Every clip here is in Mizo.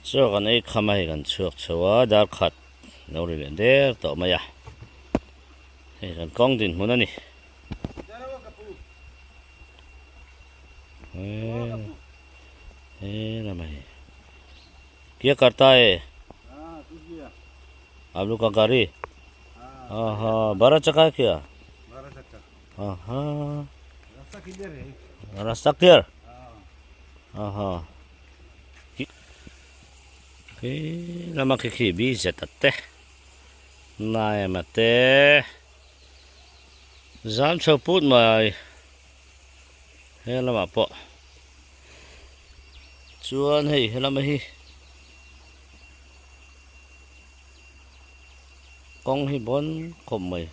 Chaw kan ei kham a hei kan chhuak chho a dar khat lo ri leh der tawh mai a hei kan kawng dinhmun a ni. He lamah hi kia karta e aap log ka gari aha bara chaka hai kya aha rasta clear aha khi lama khi khi bi zet a te naem a te zam chho put mai he lamah pawh chuan hei helama hi kawng hi bawn khawp mai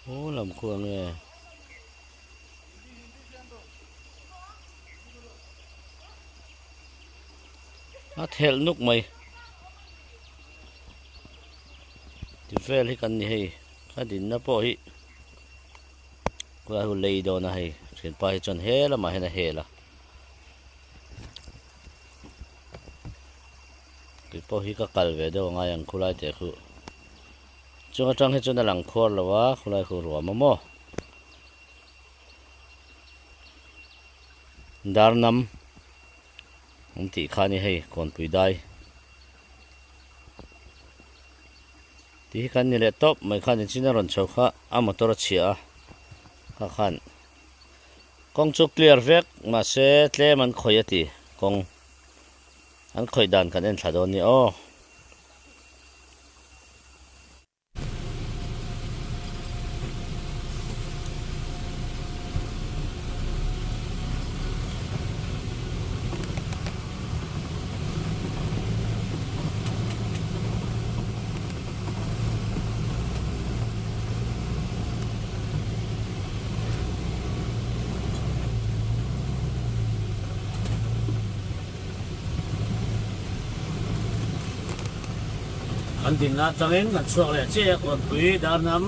aw lam khu ang nge a thelh nuk mai ti vel hi kan ni hei ka dinna pawh hi. Khulai hu lei dawn a hei thianpa hi chuan he lamah hian a hel a kei pawh hi ka kal ve deuh angai ang khulai teh khu chung atang hi chuan a lang khuar lo a khulai khu ruam a maw darnam an tih kha a ni hei kawnpui dai. Ti hi kan ni leh tawp mai khan inchin a rawn chho kha a motor a chhia a kha khan kawng chu clear vek mahse tlem an khawih a ti kawng an khawih dan kan en thla dawn nia aw. Kan dinna atangin kan chhuak leh chiah a Kawnpui Darnam.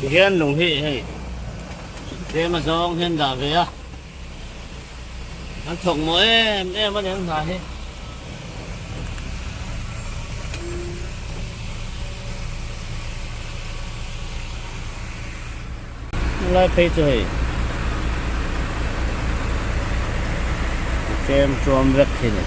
Tihian lung hi hei tlem a zawng hian dah ve a an thawk mawh em em a ni an hna hi. Lai phei chu hei tlem chuam vek hi ni.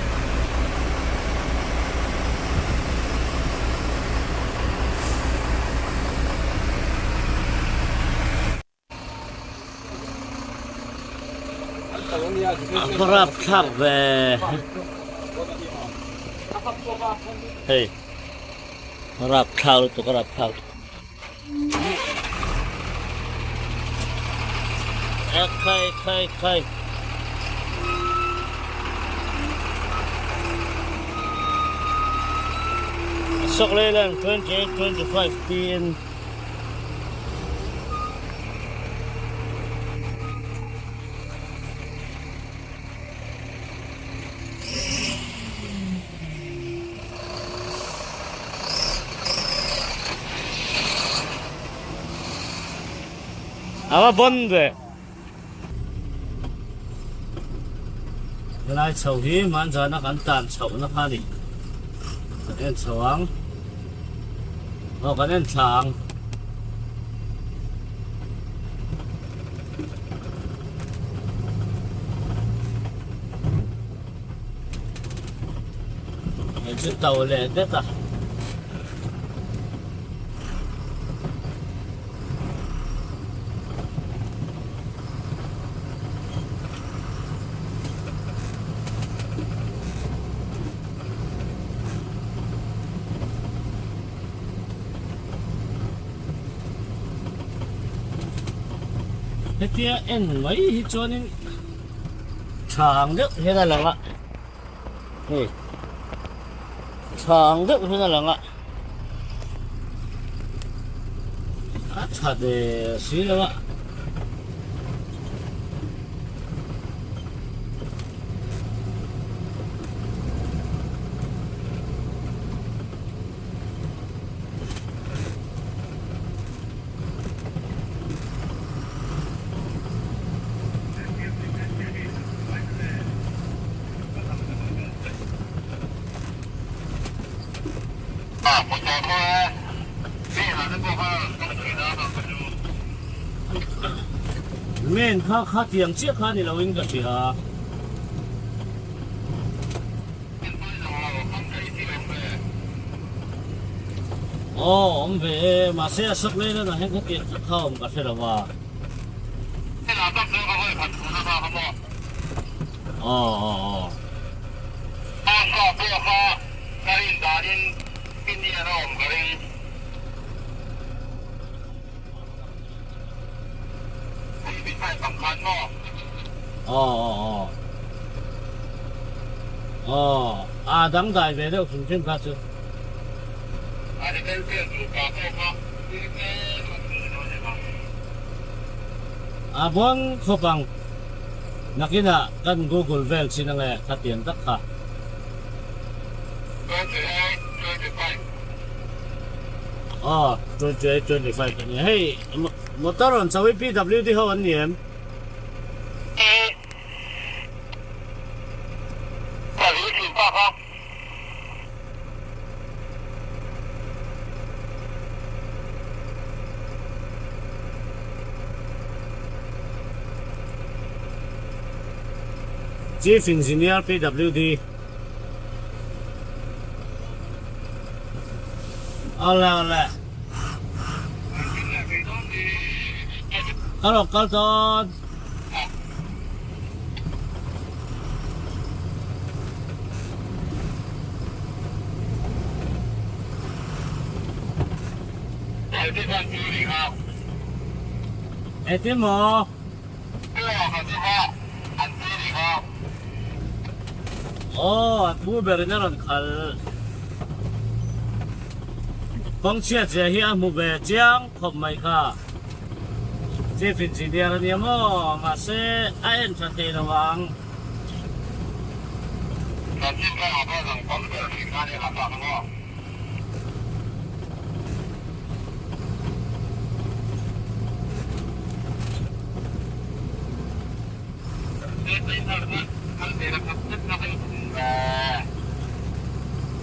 A va rap thlak ve hei a rap thlak lutuk a rap thlak khai khai khai Ashok Leyland 2825 TN A va bon ve. Helai chho hi hmanzana kan tan chhohna kha a ni. Kan en chho ang. Aw kan en thla ang. chu to leh det a. Hetia en mai hi chuanin tha ang deuh hian a lang a hei tha ang deuh hian a lang a a tha der si lo a. Men kha kha tiang chiah kha ni loin ka hria. Aw awm ve e, mahse a sak leh lanah hian khatiang chu kha awm ka hre lo a. Aw aw aw. Aw aw aw aw a dangdai ve deuh hrim hrim kha chu. A buang khawp ang nakinah kan google vel chin ange khatiang tak kha. Aw 28 25 a nia hei motor rawn chho hi PWD ho an ni em? Chief Engineer PWD. Awle awle. Ka rawn kal dawn. Engtin maw? Aw, a thu berin a rawn khal. Kawng chhiat zia hi a hmu ve chiang khawp mai kha. Chief Engineer a nia maw? Mahse, a en tha thei lo ang.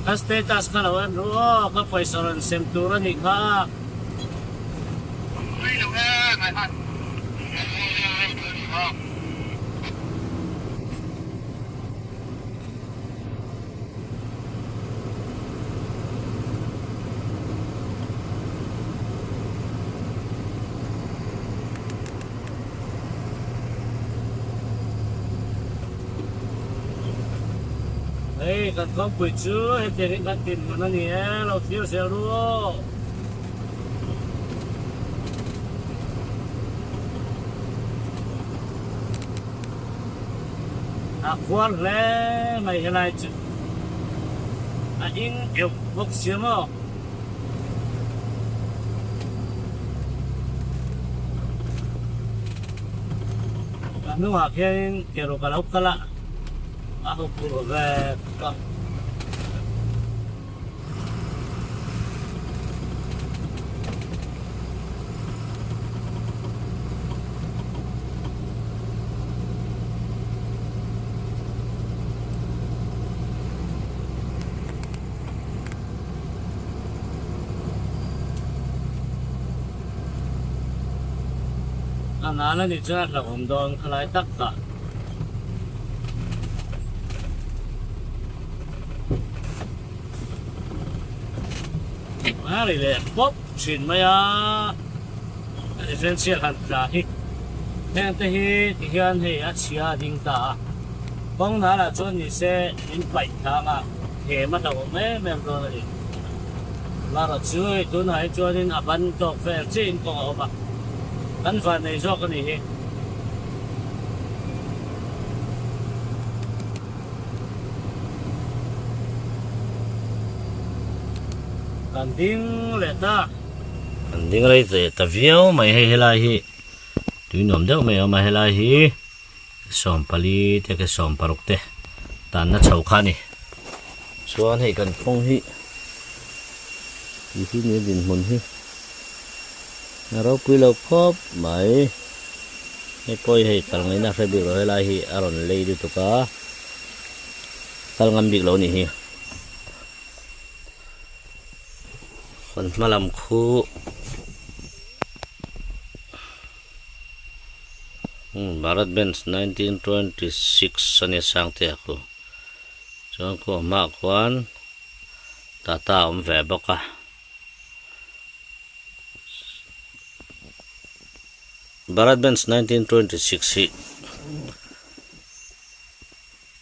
Ka status kha lo en ru aw, ka pawisa rawn sem tur a nih kha. Hei kan kawngpui chu hetiang in kan tin hmun a ni e, lo thlir zel ru aw. A khuar hle mai helai chu a ing deuh bawk sia maw. Ka hnungah khianin kerawk a lo kal a, a huphurh ve khawp a. A ngan a nih chuan a hlauhawm dawn khalai tak tak. A ri leh pawp thin mai a, a differential han tla hi heng te hi ti hian hei a chhia a ding ta a, kawng hnalah chuan ni se min paih thlang a, hem a hlauhawm em em dawn a ni. Marawh chu hei tunah hi chuanin a ban tawk vel chiahin kawng a awm a, kan vannei zawk a nih hi. Kan ding leh ta. Kan ding rei leh ta viau mai hei helai hi tui nuam deuh mai a awm a helai hi 40 te ke 60 te tanna chho kha a ni. Chuan hei kan kawng hi tih hi ni dinhmun hi a ropui lo khawp mai. Hei pawh hi hei kal ngaihna hre bik lo helai hi a rawn lei lutuk a kal ngam bik lo a nih hi kan hma lam khu umm Bharat Benz 1926 a nia Sangtea khu chuan khu a hmaah khuan Tata a awm ve bawk a. Bharat Benz 1926 hi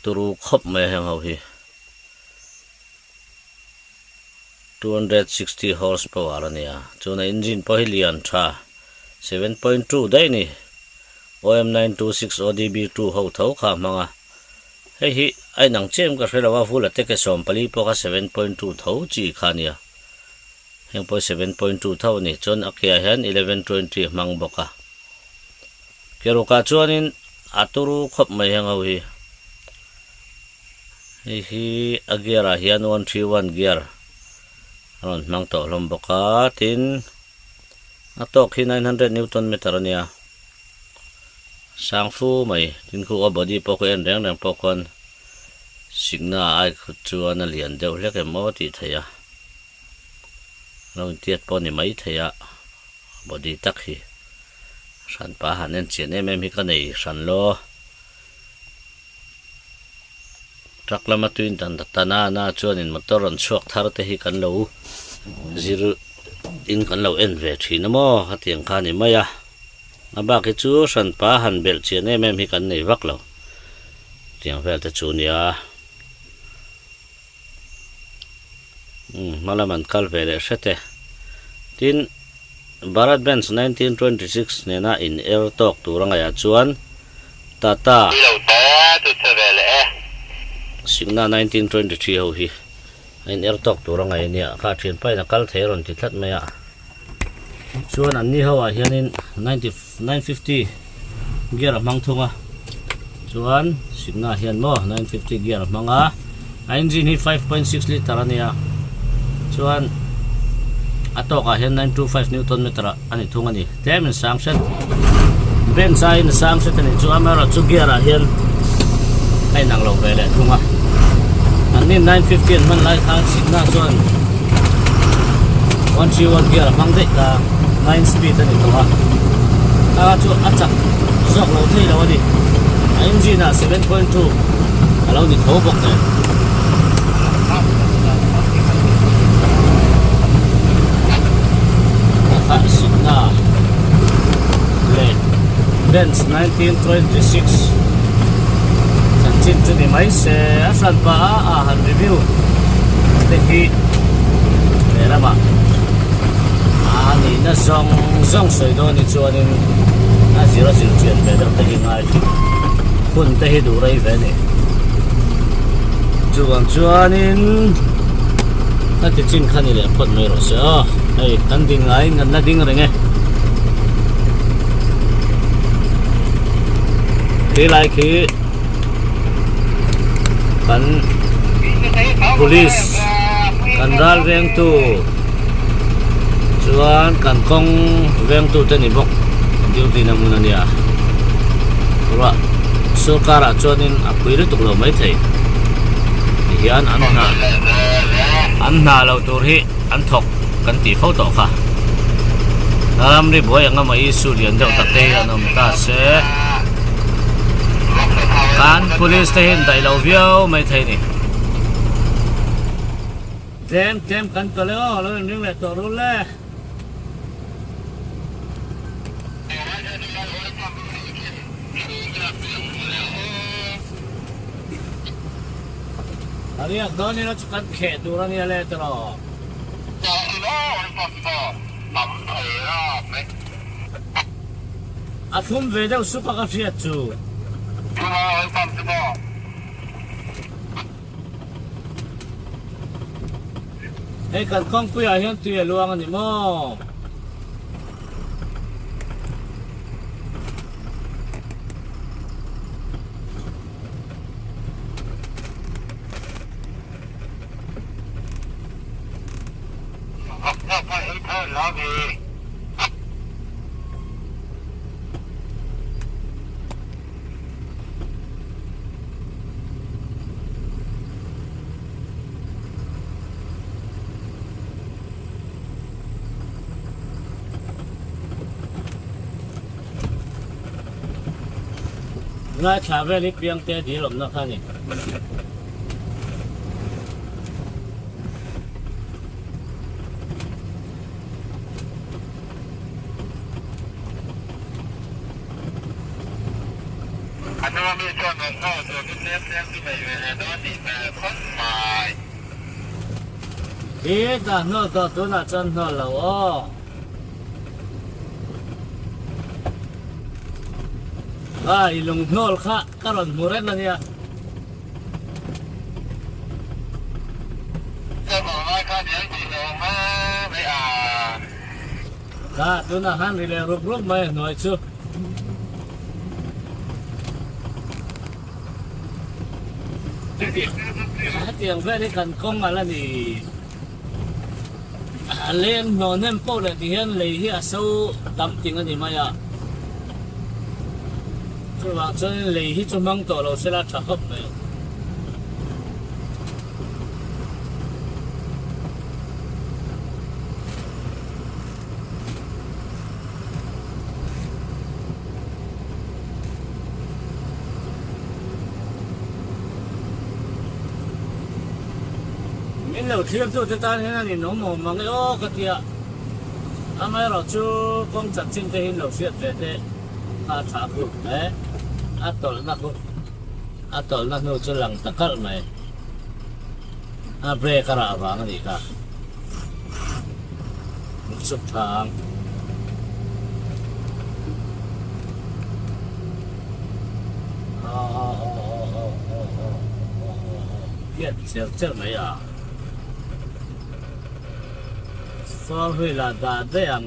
turu khawp mai a heng ho hi 260 horse power a nia chuan a engine pawh hi lian tha 7.2 daih a ni OM 926 ODB 2 ho tho kha a hmang a hei hi a inang chiah em ka hre lo a vula te ke 14 pawh kha 7.2 tho chi kha a nia. Heng pawh hi 7.2 tho a ni. Chuan a keah hian 11.20 a hmang bawk a. Ke rukah chuanin a turu khawp mai heng ho hi. Hei hi a gear ah hian 131 gear a rawn hmang tawh hlawm bawk a. Tin, a tawk hi 900 newton meter a nia. Sang fu mai. Tin khu a body pawh khu en reng reng pawh khuan sikna ai khu chuan a lian deuh hlek em aw tih theih a. Lo intiat pawh ni mai thei a, body tak hi hran pa han en chian em em hi ka nei hran lo. Truck lama tuin dan ta na na chuanin motor rawn chhuak thar te hi kan lo zir in kan lo en ve thin a maw hetiang kha a ni mai a, a bak hi chu hran pa han belh chian em em hi kan nei vak lo tiang vel te chu nia. Umm hma lam an kal ve leh hret e. Tin, Bharat Benz 1926 nena in er tawk tur a ngaihah chuan Tata Signa 1923 ho hi a in er tawk tur a ngaih a nia. Kha thianpa in a kal thei a rawn ti tlat mai a. Chuan anni ho ah hianin 950 gear a hmang thung a chuan Signa hian maw 950 gear a hmang a a engine hi 5.6 litre a nia chuan a tawkah hian 925 newton meter ah a ni thung a ni tlem in sang hret bench aiin a sang hret a nih chu amaherawhchu gear ah hian a inang lo ve leh thung a anni 950 an hman lai khan Signa chuan 131 gear a hmang daih ta 9 speed a ni tawh a a chu a chak zawk lo thei lo a ni a engine ah 7.2 a lo ni tho bawk nen. Signa leh Benz 1926 chanchin chu ni mai se a hran pah a a han review te hi lehlamah a nihna zawng zawng sawi dawn hi chuanin a zir a zir chian ve deuh te hi ngai thin hun te hi duh rei ve a ni chuvang chuanin ka ti chin kha ni leh phawt mai rawh se aw hei kan ding ngaiin kan la ding reng e khi lai khi kan police kan ral vengtu chuan kan kawng vengtu te ni bawk duty na hmun a nia ruah sorkar ah chuanin a pui lutuk lo maithei tihian an hna an hna lo tur hi an thawk kan tih fo tawh kha ramri buai anga mai issue lian deuh tak te hi an awm ta se kan police te hian daih lo viau maithei a ni. Tlem tlem kan tawlh e aw, lo inring leh tawh rul le. A riak dawn ila chu kan kheh tur a nia le tawh. A thlum ve deuh sup a ka hriat chu. Hei kan kawngpuiah hian tui a luang a ni maw? Ngaithla vel hi Piangte dil awmna kha a ni. A hnua mi chuan rawn nghal tur chu tlem tlem chu nei ve leh dawn tih hmel khawp mai. Hi dah hnawl tawh tunah chuan hnawl lo aw. A i lung hnawl kha ka rawn hmu reng a nia. Ka vang lai khan i an tih lo ang mai a. Kha tunah khan ri leh rup rup mai a hnuai chu. Hetiang vel hi kan kawng alh a ni. A leng hnawh hnem poh leh ti hian lei hi a so tam ting a ni mai a. Chuvang chuanin lei hi chu hmang tawh lo sela tha khawp mai. Min lo thlir tute tan hian a ninawm awm mang e aw ka ti a, amaherawhchu kawng chanchin te hi lo hriat ve te kha a tha khur mai, a tawlhna khu a tawlhna hnu chu lang ta kalh mai, a brake a rah vang a nih kha. Chuk tha ang. Hian cher cher mai a. Four wheel ah dah daih ang.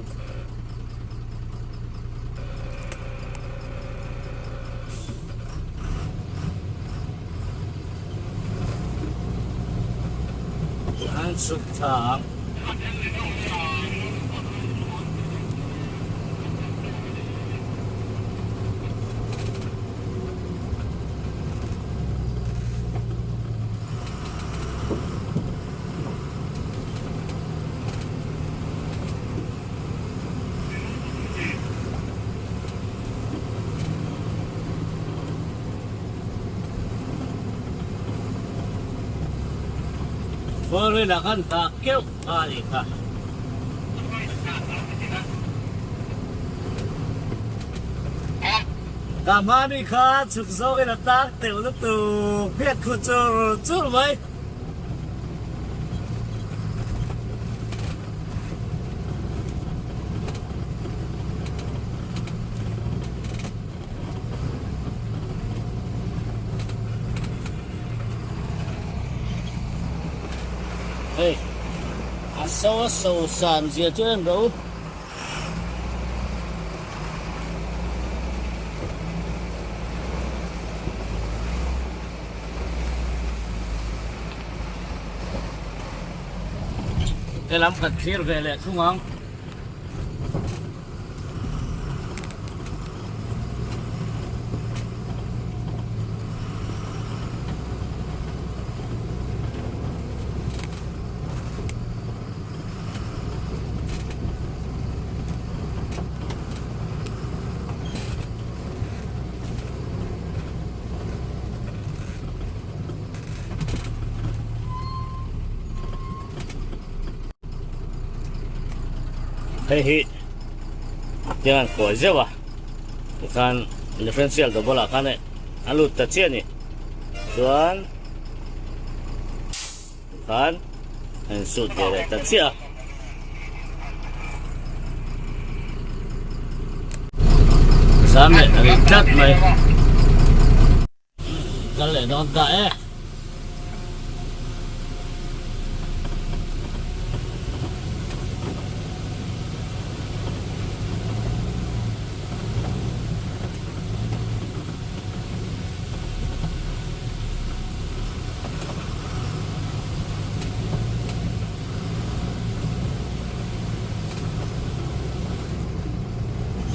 An chhuk tha ang. Four wheel ah khan dah keuh a nih kha. Ka hma mi kha chhuk zawngin a tak teuh lutuk hriat khu chur chur mai. Hei a so a so san zia chu en rawh u. Helam kan thlir ve leh thung ang. Hei hi tiang an kawi zeuh a tikhan differential double ah khan a lut ta chiah a ni chuan tikhan a insut ve leh ta chiah a. Zam leh rih tlat mai. Kal leh dawn ta e.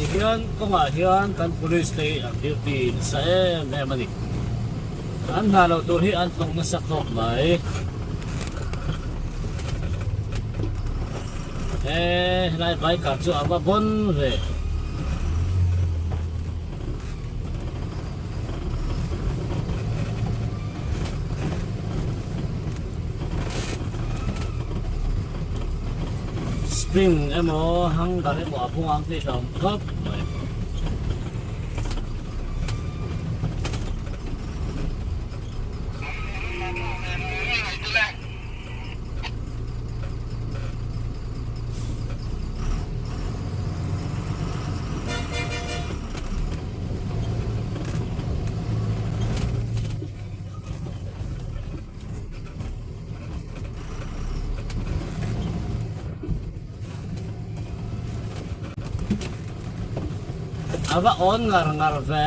Tihian kawngah hian kan police te hi an duty nasa em em a ni. An hna loh tur hi an thawk nasa khawp mai. He helai biker chu a va bawn ve. Spring emaw hanger emaw a bung ang tih hlauh khawp mai. A va awn ngar ngar ve.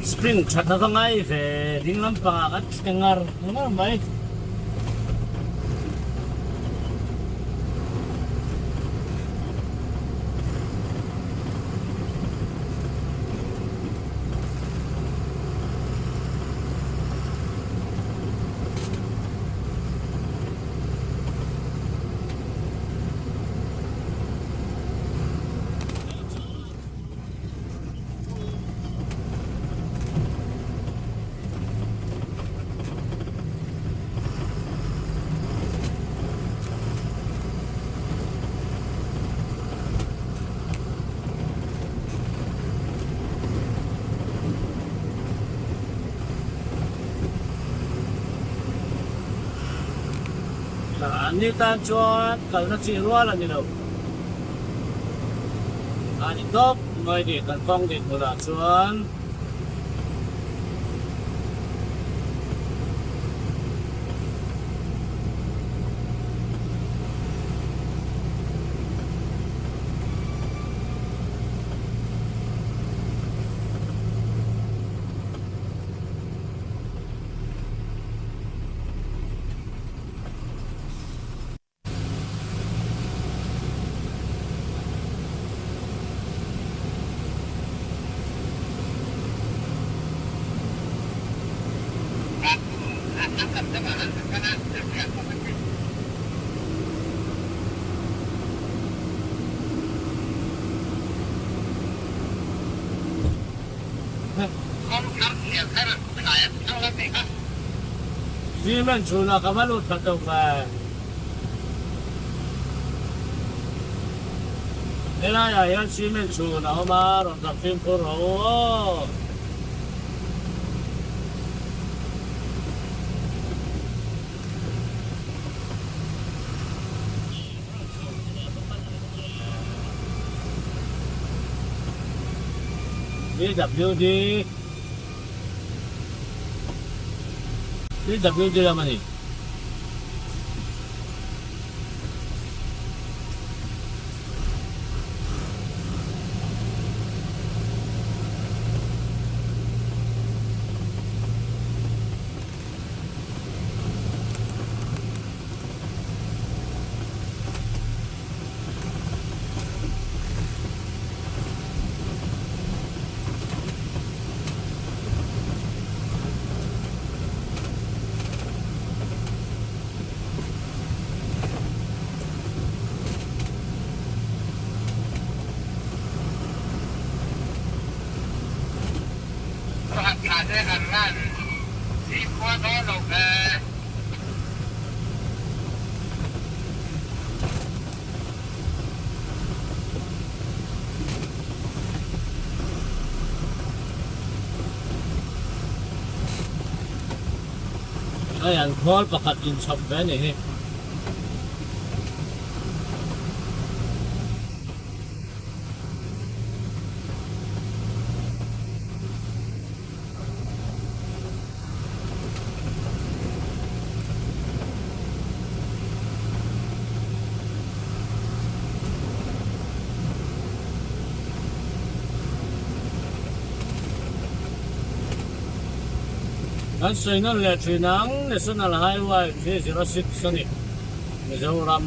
Spring that a va ngai ve ding lampangah kan thle ngar ngar mai. An ni tan chuan kalna chi rual a ni lo. A ni tawp mai ni kan kawng dih hmunah chuan. Cement chhunah ka va lut khat lo ve. Helaiah hian cement chhun a awm a, rawn dak fimkhur rawh u aw. PWD PWD lam a ni. Mahse kan lan fimkhur dawn lo ve. Hei an khawl pakhat inchhawp ve a nih hi. Kan sawi nawn leh thin ang National Highway 306 a ni Mizoram.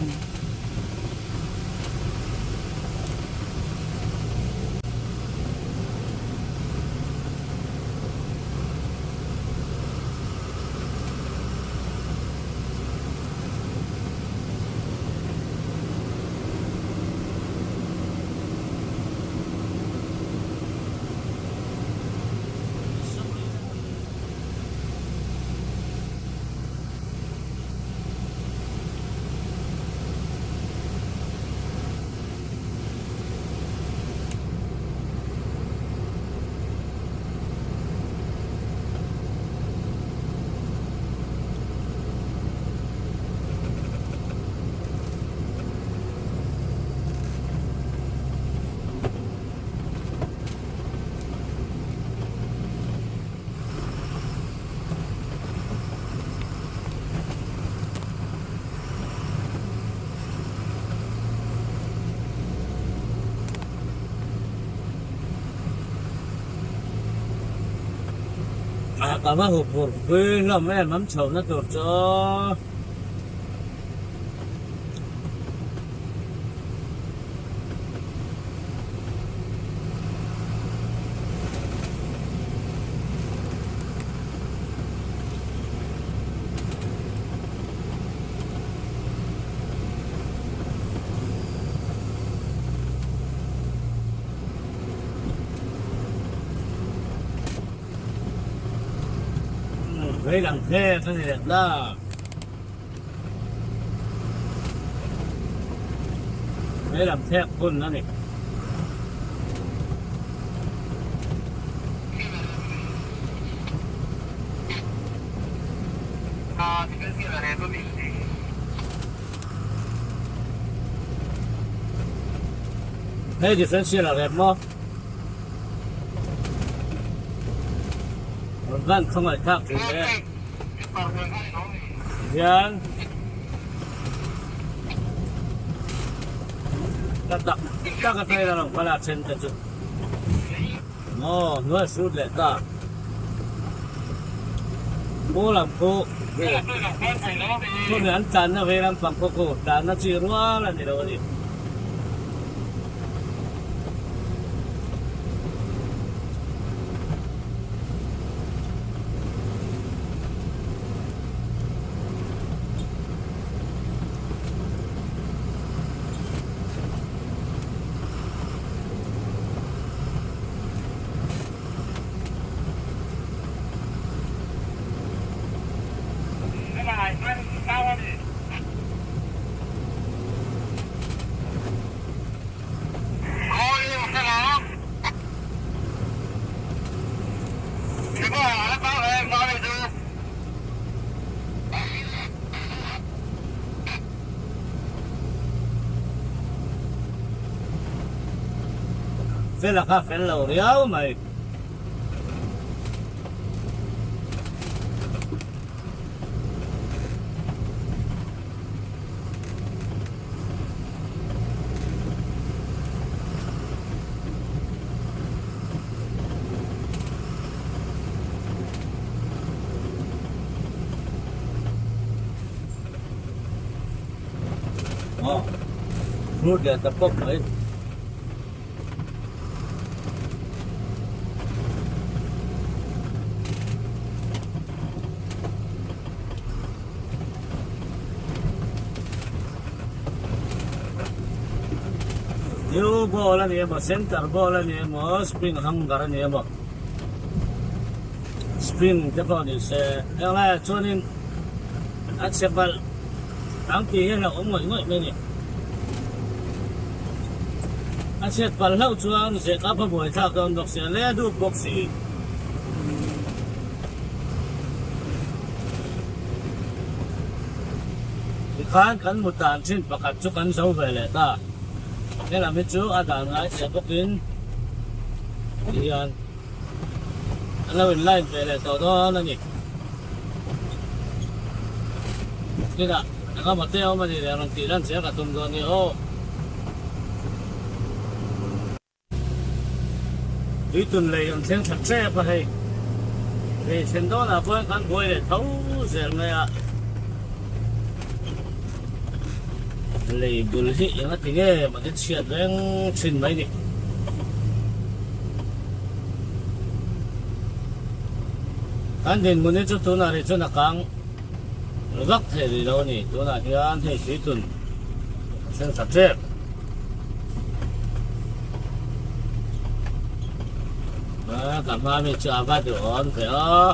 Ka va hup hur pui hlawm em an chhohna tur chu. Vei lang phek a ni leh ta. Vei lam phek hun a ni. Hei differential a rep maw? Rawn van khawngaih thlak thin e. Hian ka tak tak a train a rawn kal a then te chu. Maw hnuai hrut leh ta. Ball ang khu khawvel an tlanna ve lampang khaw khu tlanna chi rual a ni lo a ni. Fela kha fel lo riau mai. Aw fruit leh ta pawp mai. New ball a ni emaw center ball a ni emaw spring hanger a ni emaw. Roofing te pawh ni se heng laiah chuanin a chhe palh ang tih hi a hlauhawm ngawih ngawih mai a ni. A chhiat palh hlauh chuan zehkap a buai thlak dawn bawk si a, le dup bawk si. Tikhan kan mut dan thin pakhat chu kan zo ve leh ta. Helam hi chu a dan ngai chiah bawkin tihian an lo in line ve leh tawh dawn a ni. Tinah engemaw te a awm a ni leh rawn tih lan zel ka tum dawn a ni aw. Tuitun lei an thleng tha tep a hei. Lei thlen dawnah pawhin kan buai leh tho zel mai a. Lei bul hi eng a ti nge maw te chhiat reng thin mai ni. Kan dinhmun hi chu tunah rih chuan a kang vak thei rih lo a ni. Tunah hian hei tuitun a thleng tha tep. A ka hma mi chu a va duhawm ve aw.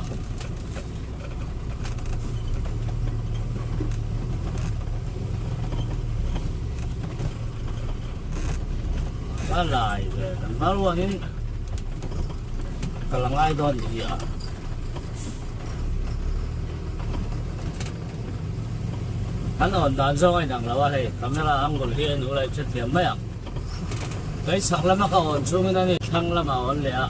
A lai ve kan hma ruangin ka la ngai dawn ni a. An awn dan zawng a inang lo a hei, camera angle hi a nu lai hrethiam mai ang. Kei chhak lama ka awn chhungin a ni thlang lamah a awn leh a.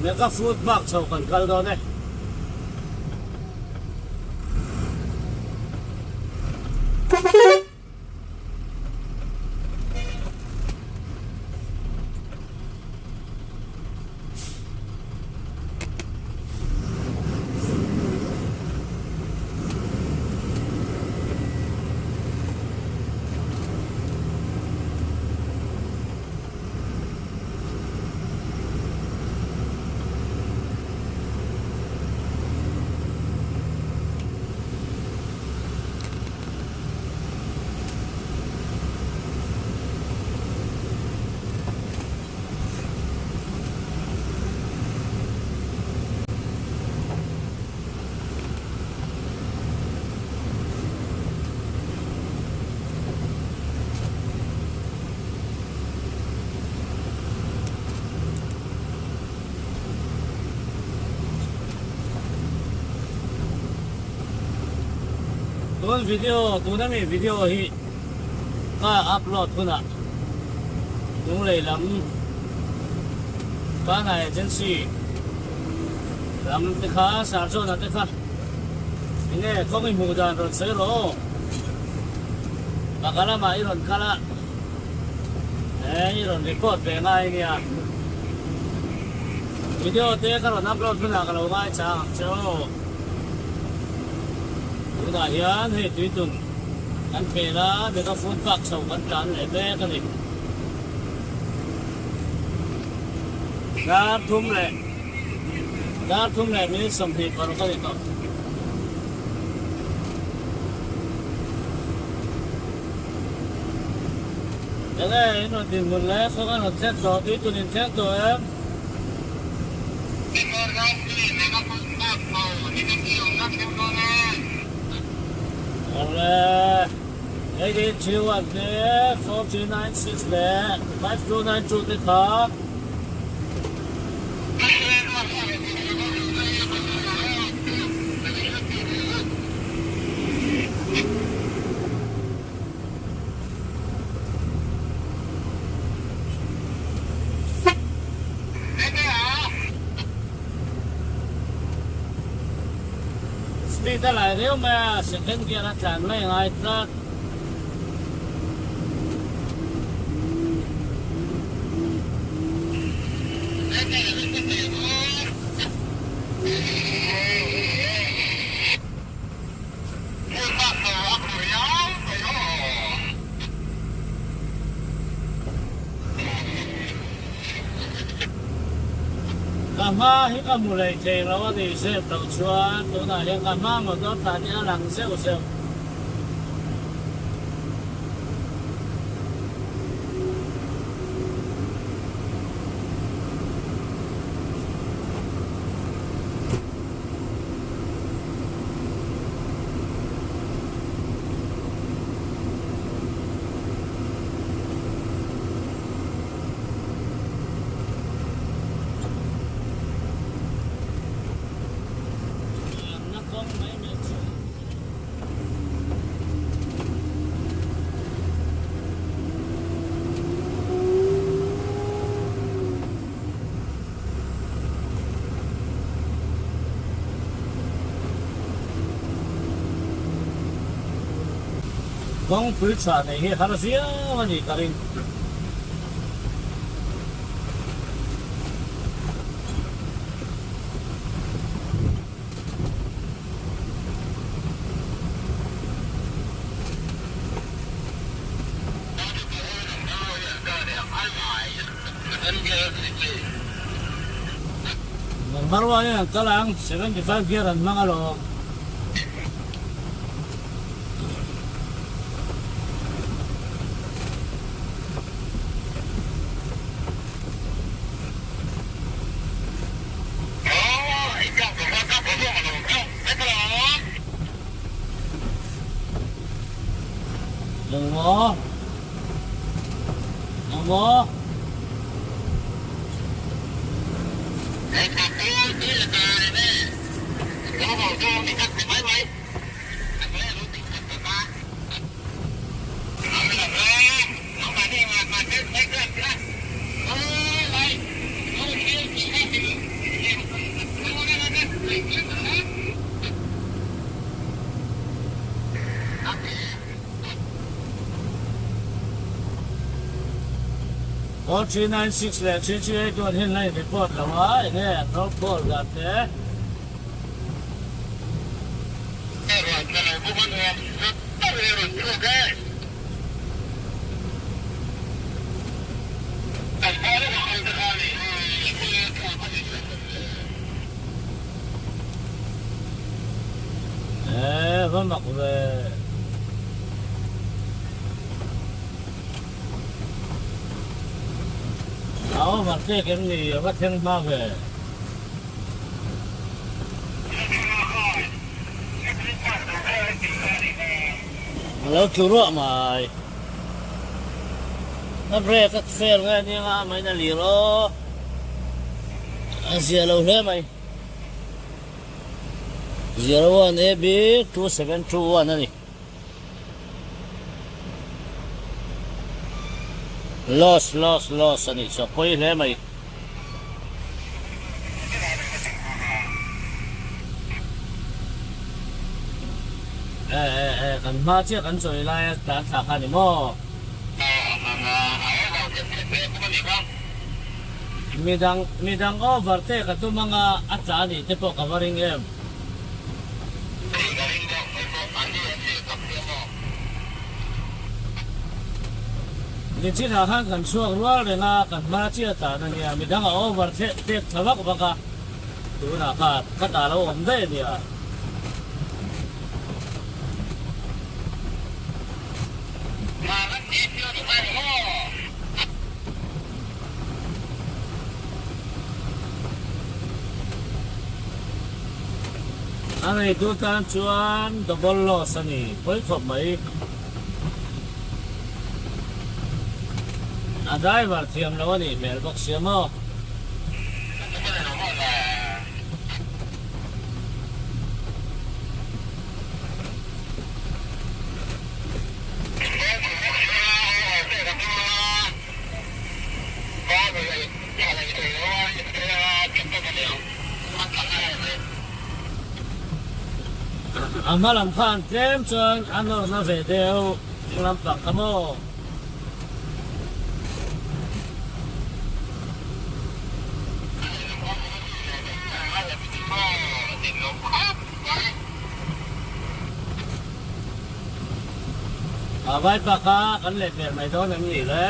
Mega Food bak chho kan kal dawn e. Tun video tuna mi video hi ka upload hunah Lunglei lam Kana Agency lam te kha Sarjona te kha enge kawng i hmuh dan rawn sawi rawh aw Baka lamah i rawn kal a he i rawn record ve ngai ania video te ka rawn upload hunah ka lo ngaichang ang che aw. Tunah hian hei tuitun kan pel a, mega food park chho kan tlan leh mek a ni. Dar thum leh dar thum leh minute 26 a ni tawh. Enge in rawn dinhmun leh khaw kan rawn thleng tawh, tuitun in thleng tawh em? Awle, 8831 te, 4396 leh 5292 te kha. Speed a lai riau mai a, second gear a tlan mai ngai tlat. Ka hma hi ka hmu lei thei lo a ni zep loh chuan tunah hian ka hma motor tlan hi a lang zeuh zeuh. Tlanna kawng mai mai chu. Kawngpui chhuah nei hi har viau a nih ka ring. Number one in an kal ang, 75 gear an hmang alawm. Engmaw? Engmaw? 4396 leh 3381 hian la in report lo a, enge an roll call dan te. Eee va mak ve. A over tek em ni a va thleng hma ve. A lo tlu ruah mai. A brake a fail nge nia a main a lir aw. A zia lo hle mai. 01 AB 2721 a ni. Loss loss loss a nih chu a pawi hle mai. E e e kan hma chiah kan chawi laia tlan thla kha a ni maw? Midang midang over te ka tum anga a tla nih te pawh ka va ring em. Nichinah khan kan chhuak rual reng a, kan hma chiah tan a nia, midang a over thleh tek thla vak vak a, tunah khan ka ta lo awm daih a nia. A ngeitu tan chuan double loss a ni pawi khawp mai. A driver thiam lo a nih hmel bawk sia maw? A hma lam khan tlem chuan a nawrna ve deuh ding lampang kha maw? A vaipa kha kan leh hmel mai dawn em ni le?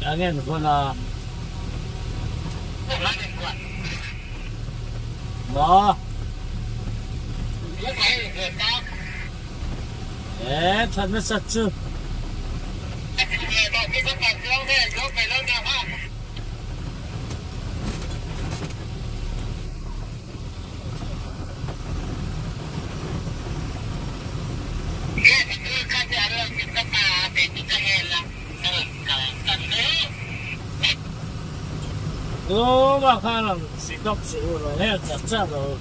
Angen khawn a. Maw? E that nasat chu. Tumah khan rawn stop suh u, rawn hel chat chat rawh u.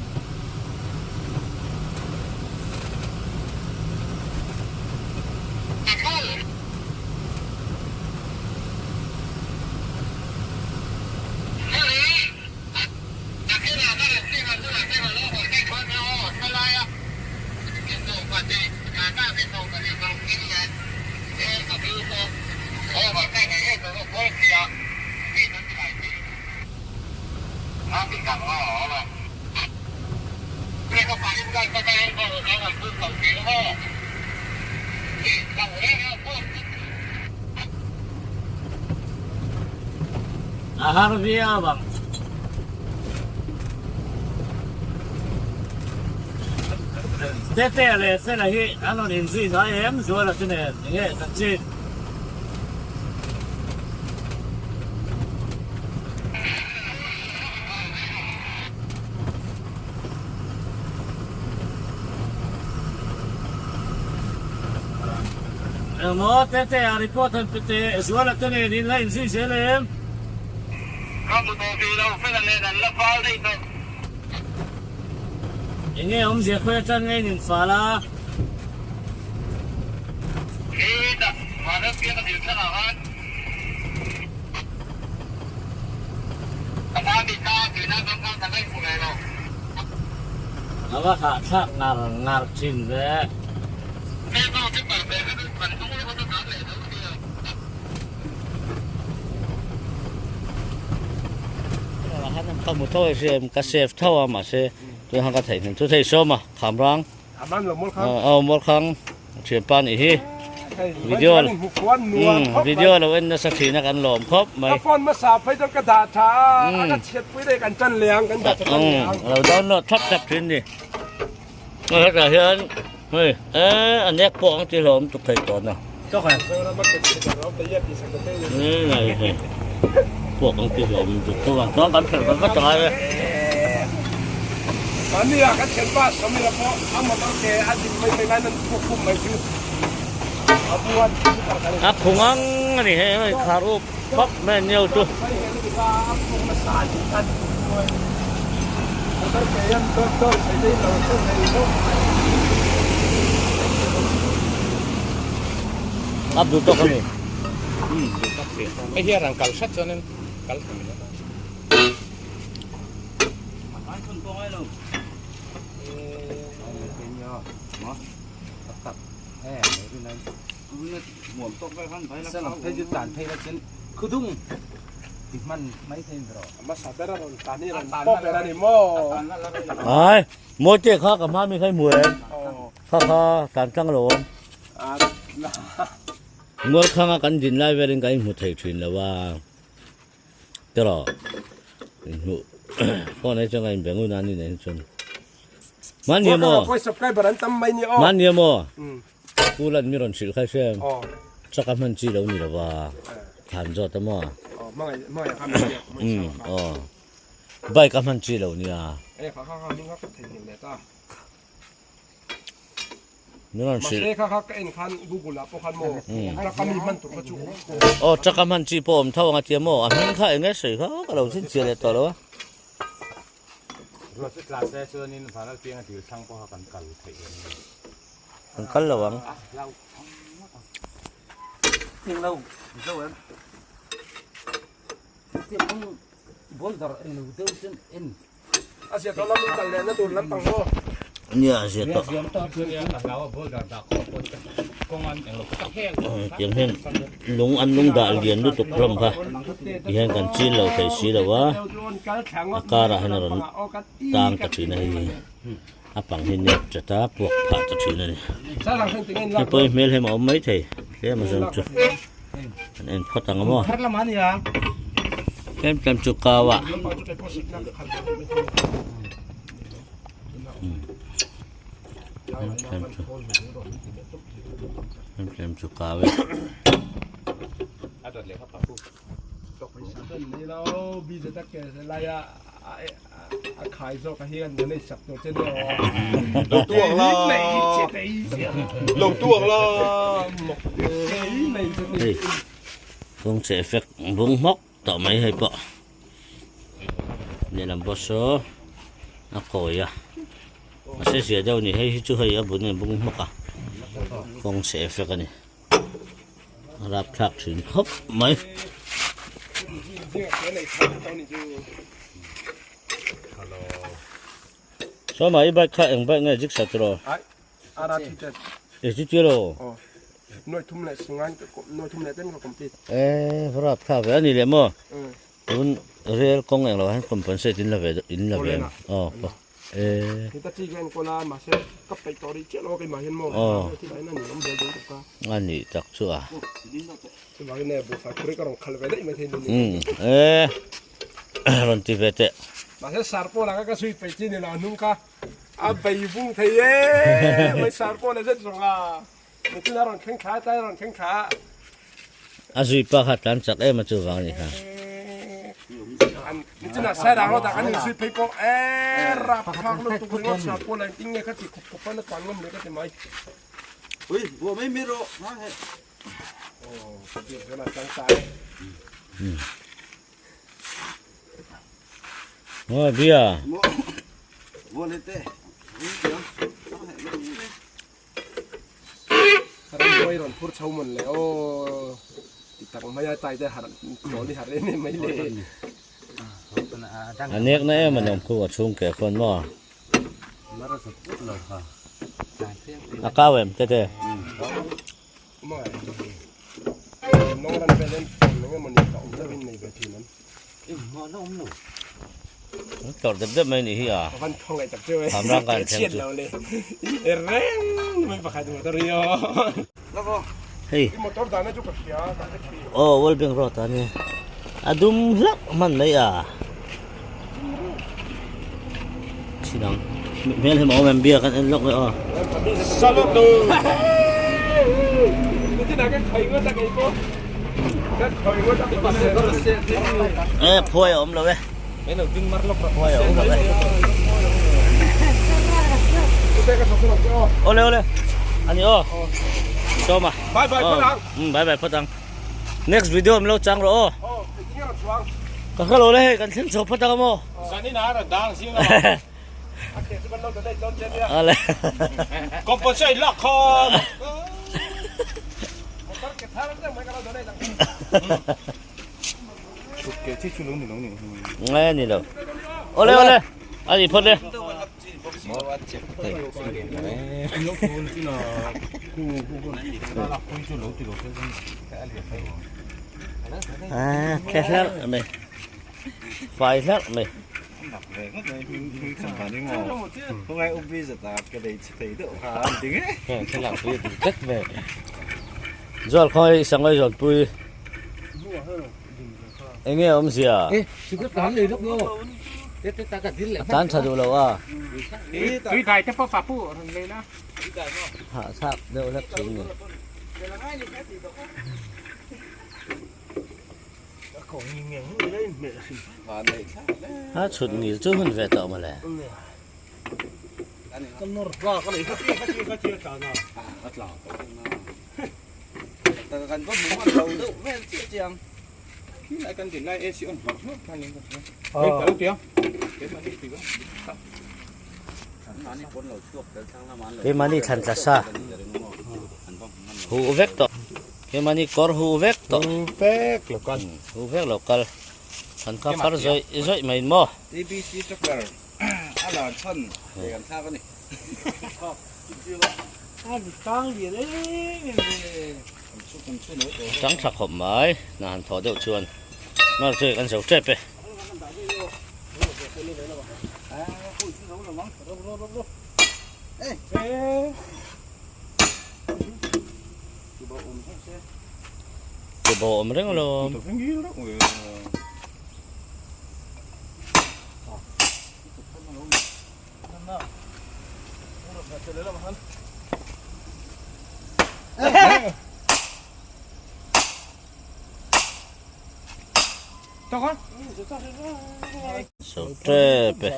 A har viau ang. Tete leh Fela hi an rawn inzui ngai em Zuala te nen enge chanchin? Engmaw Tete a report han pe teh Zuala te nen in la inzui zel em? Ka hmu tawh ve lo, Fela nen an la fal daih tawh. Enge awmzia khawi atang nge in infal a? Hetah Vanram piang a dil thlang ah khan a hma mi kha tui nan ram khan kan la inhmu ve lo. A va hahthlak ngar ngar thin ve. Ka hmu tho e hriam ka save tho a mahse tuna ka theih hnem thu thei sawm a kham rang a mawl khang thianpa nih hi video video lo en nasa thin a kan lawm khawp mai ka phone hmasa phei chuan ka dah tha a ka chhiat pui daih kan tan leh ang kan dah tha tan leh ang lo download thlap thlap thin ni hetah hian Hei e a nek pawh ang ti hlawm tuk thei tawn a. Ngai hei puak ang ti hlawm tuk tho ang chuan kan phelh vat vat angai e. Mahni ah kan thianpa Samira pawh a motor ke a din mai mai lai nan puk khum mai chu a bu a super kan A phung ang a ni hei hei khar up khawp mai an nio chu. A duh tawk a ni. Hei hian an kal hret chuanin kal thei mai a. Ai, mawi te kha ka hma mi kha i hmu em? Kha kha tlan tlang lo awm. Mual khanga kan din lai velin kan inhmu thei thin lo a. Tiraw, inhmuh phone ai chuan kan inbe ngun a ni nen hi chuan. Mahni emaw? Mahni emaw? Pu Lan mi rawn hrilh kha i hria em? Chak a hman chi lo ni lo va, khan zawt a maw? Umm aw, bike a hman chi lo nia. Mi rawn hrilh. Aw chak a hman chi pawh awm tho ang a tia maw? A hming kha eng nge sawi kha ka lo chhinchhiah leh tawh lo a. Ruat chu tla se chuanin Vanlalpianga dil thlang pawha kan kal theih em ni? Kan kal lo ang. Nia a zia tawh. Tiang hian lung an lung dah lian lutuk hlawm kha ti hian kan chil lo thei si lo a, a karah hian a rawn tang ta thin a hei a pang hi nep chat a puak phah ta thin a ni. Hei pawh hi hmel hem a awm mai thei tlem a zawng chu an en phawt ang a maw. Tlem tlem chu kau a. Tlem chu kau e. Hei kawng cheh fek bung hmawk tawh mai hei pawh lehlam pawh saw a kawi a mahse zia deuh a ni hei hi chu hei a bun in a bung hmawk a kawng cheh fek a ni a rapthlak thin khawp mai. Sawma i bike kha eng bike nge ziksa chu rawh? E chu chu rawh. E rapthlak ve a ni leh maw? Tun rel kawng eng lo ah hian compensate in la ve in la ve em? Aw e. Aw a nih tak chu a. Umm e rawn ti ve teh. A bei vung thei e, mai sar pawh la zet zawng a, nitin a rawn thleng thla a, tlai a rawn thleng thla a. A zui pa kha tlan chak em a chu vang ni kha. Nitin a side ah rawt ah kan inzui phei pawh e rap thlak lutuk ringawt sar pawh la engtin nge kha ti khup khup a na tlan ngam le ka ti mai. Ui, buah mai mai rawh, ha he. Aw, ka ti zawn a tlang ta e. Maw bia. Rambuai rawn phur chho mawn le aw ti tak mai a tai te har chawl i har em em mai le. A nek na em a nawm khu a chhung ke khawn maw. A kau em tete. Tlawrh dep dep mai nih hi a. Kham rang kan thleng chu. Hei. Aw World Bank road ah nia. A dum hlauh hman mai a. Chinang. Hmel hi maw em bia kan en lawk mai aw. E phuai a awm lo e. Phuai a awm lo e. Ole ole. Ani aw. Sawma. Bye bye phawt ang. Bye bye phawt ang. Next video min lo chang rawh aw. Ka hre lo le hei kan thleng chho phawt ang amaw. Ale. Ngai ani lo. Ole ole. Ani phawt le. À, khe hlar mai fai hlar mai Zual khawi sangai zawn pui enge awmzia a tan tha duh lo a hahthlak deuh hlek thin ni. A chhut ngil chu hun ve tawh mawle. Keimahni thlan tla sa huh vek tawh keimahni kawr huh vek tawh huh vek lo kal huh vek lo kal thlan kha far zawih zawih mai maw ABC tracker a lar chhan. Tang tha khawp mai hna han thawh deuh chuan mar chu kan zo tep e. Tubo awm reng alawm. So tep e.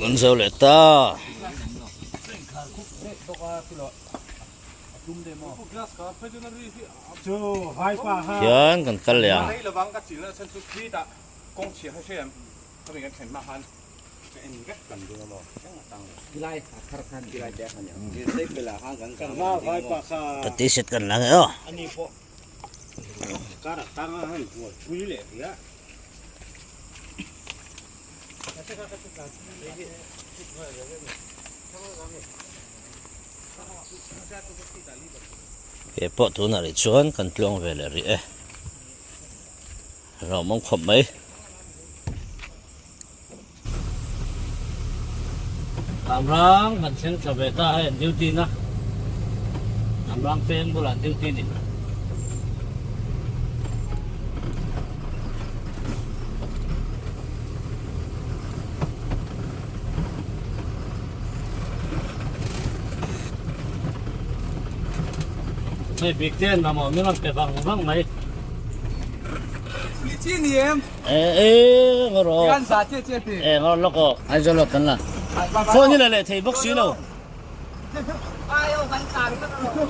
Kan zo leh ta. Hian kan kal leh ang. Ka t-shirt kan la nge aw. Ke pawh tunah rih chuan kan tluang ve leh rih e. Hlauhawm khawp mai. Kamrang kan thleng tha ve ta hei an duty na Kamrang peng bulah an duty ni. Hei bik te an mamawh min rawn pe vang vang mai. E ngawr e ngawr lawk aw Aizawl lawk kan la phone hi la leh thei bawk si lo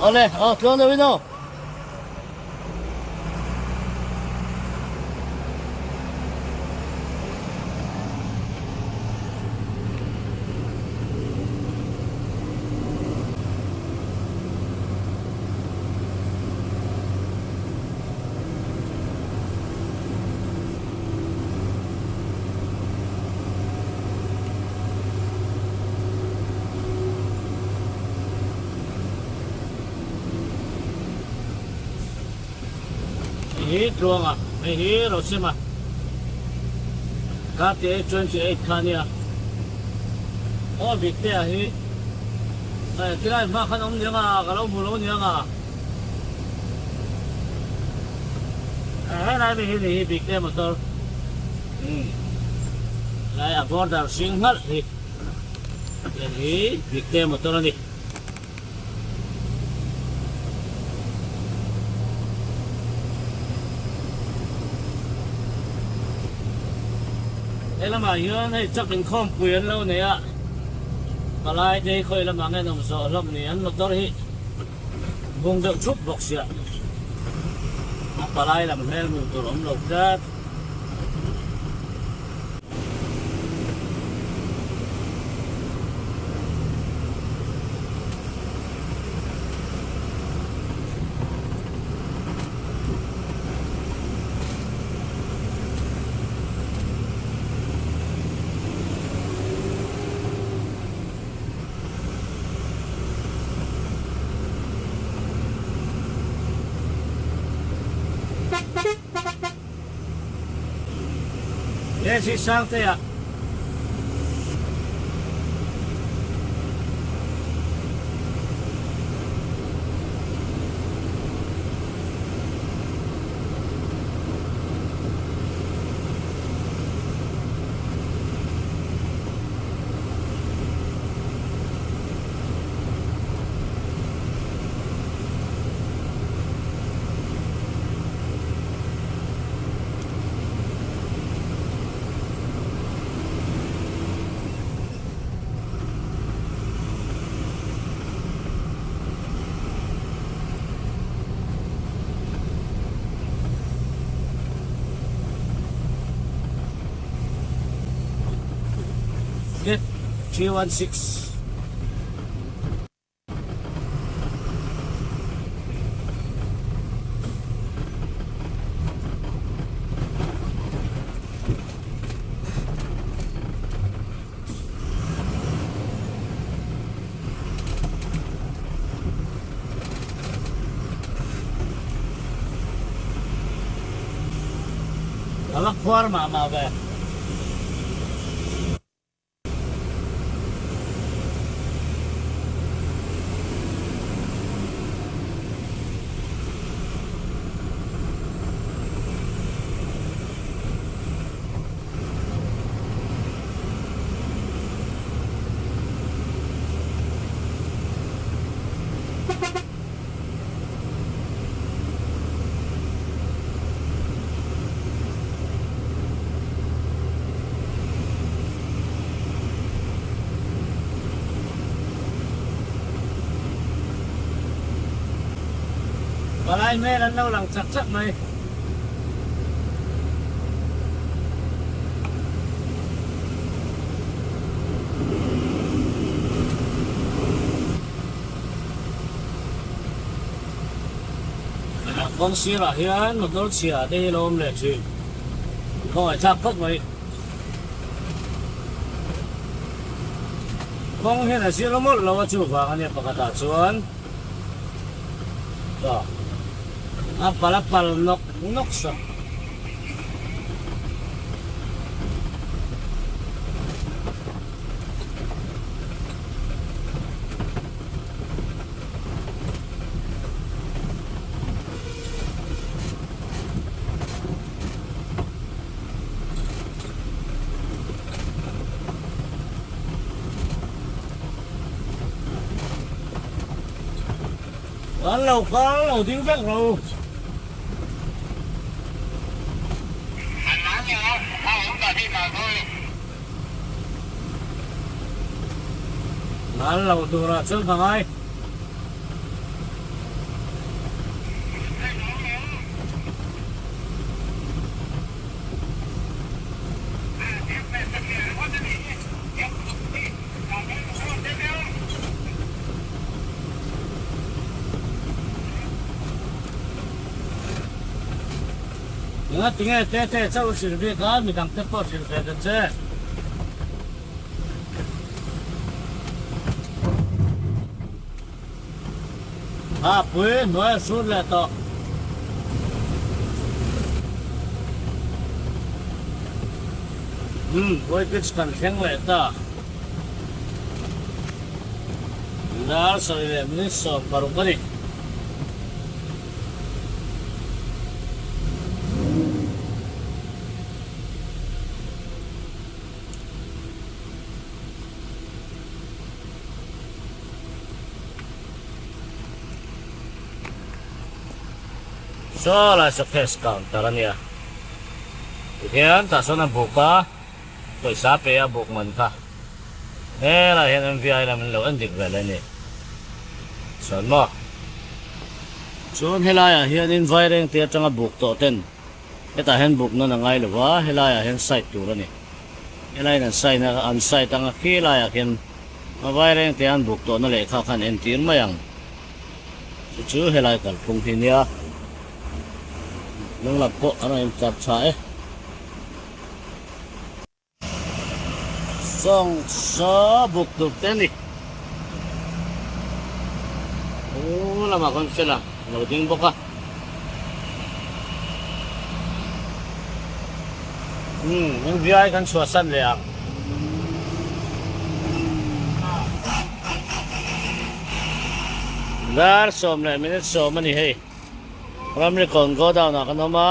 awle aw tluang deuh in aw. Hei hi Tluanga, hei hi Rosema, Karti 28 kha ania. Aw Biktea hi tilai hma khan awm niang a, ka lo hmu lo niang a. Helai mi hi ni hi Biktea motor lai a border hring nghalh hi heng hi Biktea motor a ni. He lamah hian hei truck inkhawmpui an lo nei a, palai te hi khawi lamah nge an awm zawh hlawm ni, an motor hi bung deuh thup bawk sia, a palai lam hmel hmuh tur awm lo tlat. He si Sangtea. Gate 316. A va khuar mah mah ve. Palai hmel an lo lang chak chak mai. Kawng sirah hian motor chhia te hi lo awm leh thin. Khawngaih thlak khawp mai. Kawng hian a zir mawlh lo a chuvang ania pakhatah chuan a pal a pal nawk nawk sak. An lo kal lo ding vek ro. An lo turah chuan ka ngai. Enga tinge tete chauh hrilh bik a, midang te pawh hrilh ve ta che. A pui hnuai a hrut leh tawh. Umm Boypitch kan thleng leh ta. Dar sawi leh minute 16 a ni. Saw lai saw cash counter a nia tihian tah sawn a buk a pawisa pe a buk man kha helaiah hian MVI lam an lo en dik vel a ni chuan maw chuan helaiah hianin vairengte atanga buk tawh ten hetah hian buk nan a ngai lo va helaiah hian site tur a ni. Helaiin an sign a, an site anga khi laiah khian a vaireng te an buk tawhna lehkha khan entir mai ang. Chu chu helai kalphung hi nia. Hnung lam pawh an rawn intlar tha e. Sawng saw buk tur te a ni. Hnung lamah khawn fel a lo ding bawk a. Umm MVI kan chhuahsan leh ang. Dar sawm leh minute sawm a ni hei. Ramri kawn go down ah kan awm a.